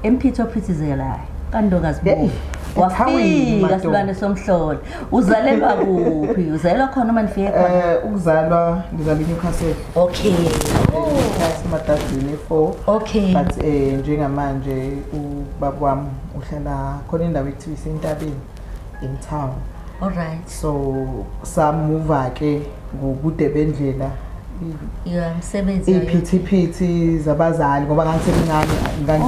Emphitho ophithizelayo kaNdokazi Hey, ethawini, wafika madoda. silwane somhlolo. Uzalelwa kuphi? Uzalelwa khona uma nifike khona? Ukuzalwa, ngizalwa eNewcastle. Newcastle, Madadini 4. But njengamanje ubaba wami uhlala khona, indawo ekuthiwa isentabeni in town. All right. So samuva ke ngobude bendlela. Yeah, umsebenzi. Iphithiphithi zabazali, ngoba ngangisemncane, ngangi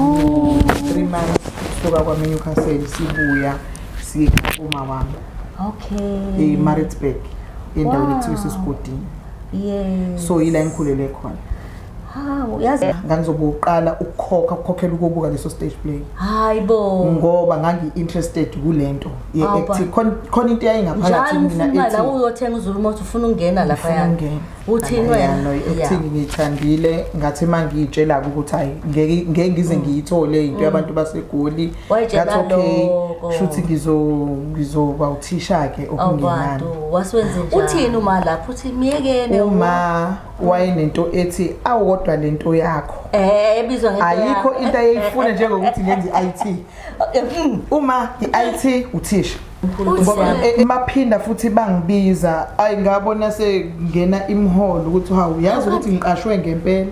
3 months kusuka kwami eNewcastle, sibuya siye uma wami eMaritzburg, endaweni ekuthiwa isesigodini. So yila engikhulele khona. Hawu, yazi. Ngangizobe uqala ukukhokha, ukukhokhela ukubuka leso stage play. Hayibo. Ngoba ngangi-interested kulento ye-acting. Khona into eyayingaphakathi Njalo mina ufuna la ethi uyothenga uZulu Motor, ufuna ukungena lapha ngifuna ya. ukungena. Uthini Ya, wena? no, i-acting ngiyithandile. Ngathi uma ngiyitshela-ke ukuthi hayi, ngeke ngeke ngize ngiyithole into yabantu baseGoli. Wayitshela Ngathi okay, lokho. shuthi ngizoba uthisha-ke okungenani. Abantu waswenze njani? Uthini uma lapho uthi miyekene? Uma wayenento ethi, "Awu, kodwa lento yakho." Ebizwa ngento Ayikho yakho. into ayeyifuna njengokuthi ngenze i-IT. Uma i-IT, uthisha. Ngoba maphinda futhi bangibiza, ayi, ngabona sengena imiholo ukuthi hawu, yazi ukuthi ngiqashwe ngempela.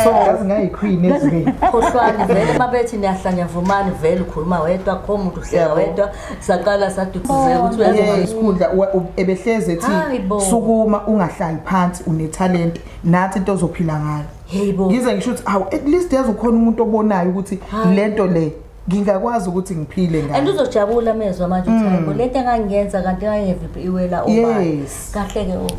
So yazi ngayi-queen ezweni. Khohlwani vele, mabethi niyahlanya, vumani vele. Ukhuluma wedwa, kho umuntu uhleka wedwa. Saqala saduduzeka ukuthi uyazi. Isikhundla ebehleze ethi, Hayi bo. "Sukuma, ungahlali phansi, unethalente, nathi into ozophila ngayo." Hey bo. Ngize ngisho ukuthi hawu, at least yazi ukhona umuntu obonayo ukuthi lento le ngingakwazi ukuthi ngiphile And ngayo. uzojabula mezwa manje uthi, "Hayibo, lento engangiyenza kanti ngangeviphi iwela ubani." Kahle ke.